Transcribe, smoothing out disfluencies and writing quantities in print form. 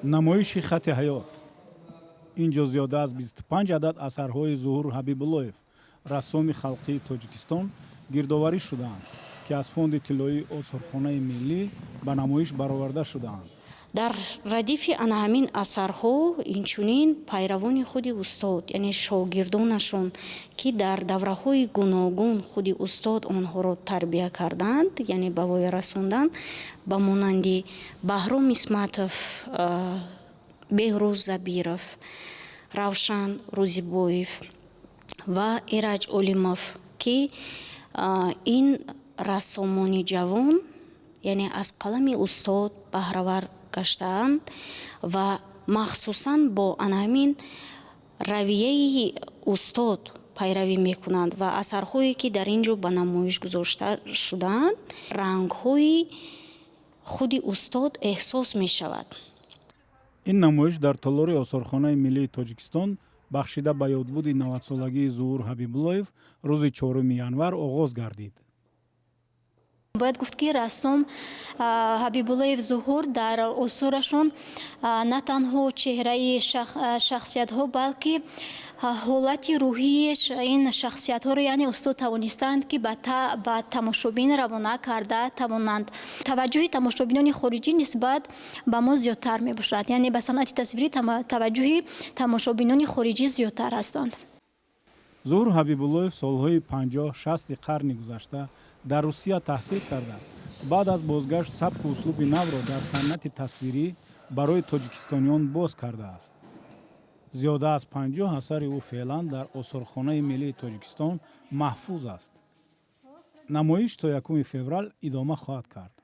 Намоиши «Хати ҳаёт». Ин ҷо зиёда аз 25 адад асарҳои Зуҳур Ҳабибуллоев, рассоми халқии Тоҷикистон, гирдоварӣ шудаанд, ки аз фонди тиллоии Осорхонаи миллӣ ба намоиш бароварда шудаанд. Дар радифи ана ҳамин асарҳо инчунин пайравони худи устод, яъне шогирдонашон, ки дар давраҳои гуногун худи устод онҳоро тарбия карданд, яъне ба воя расонданд, ба монанди Баҳром Исматов, Беҳрӯз Забиров, Равшан Рӯзибоев ва Эраҷ Олимов, ки ин рассомони ҷавон, яъне аз қалами устод баҳравар гаштаанд ва махсусан бо ана ҳамин равияи устод пайравӣ мекунанд ва асарҳое, ки дар ин ҷо ба намоиш гузошта шудаанд, рангҳои худи устод эҳсос мешавад. Ин намоиш дар толори Осорхонаи миллии Тоҷикистон, бахшида ба ёдбуди 90-солагии Зуҳур Ҳабибуллоев, рӯзи 4 январ оғоз гардид. Бояд гуфт, ки рассом Ҳабибуллоев Зуҳур дар осорашон на танҳо чеҳраи шахсиятҳо, балки ҳолати рӯҳии ин шахсиятҳоро, яъне устод тавонистаанд, ки ба тамошобин равона карда тавонанд. Таваҷҷӯҳи тамошобинони хориҷӣ нисбат ба мо зиёдтар мебошад, яъне ба санъати тасвирӣ таваҷҷӯҳи тамошобинони хориҷӣ зиёдтар ҳастанд. Зуҳур Ҳабибуллоев солҳои 50-60-и қарни гузашта дар Русия таҳсил карда, баъд аз бозгашт сабку услуби навро дар санъати тасвирӣ барои тоҷикистониён боз кардааст. Зиёда аз 50 асари ӯ феълан дар Осорхонаи миллии Тоҷикистон маҳфуз аст. Намоиш то 1 феврал идома хоҳад кард.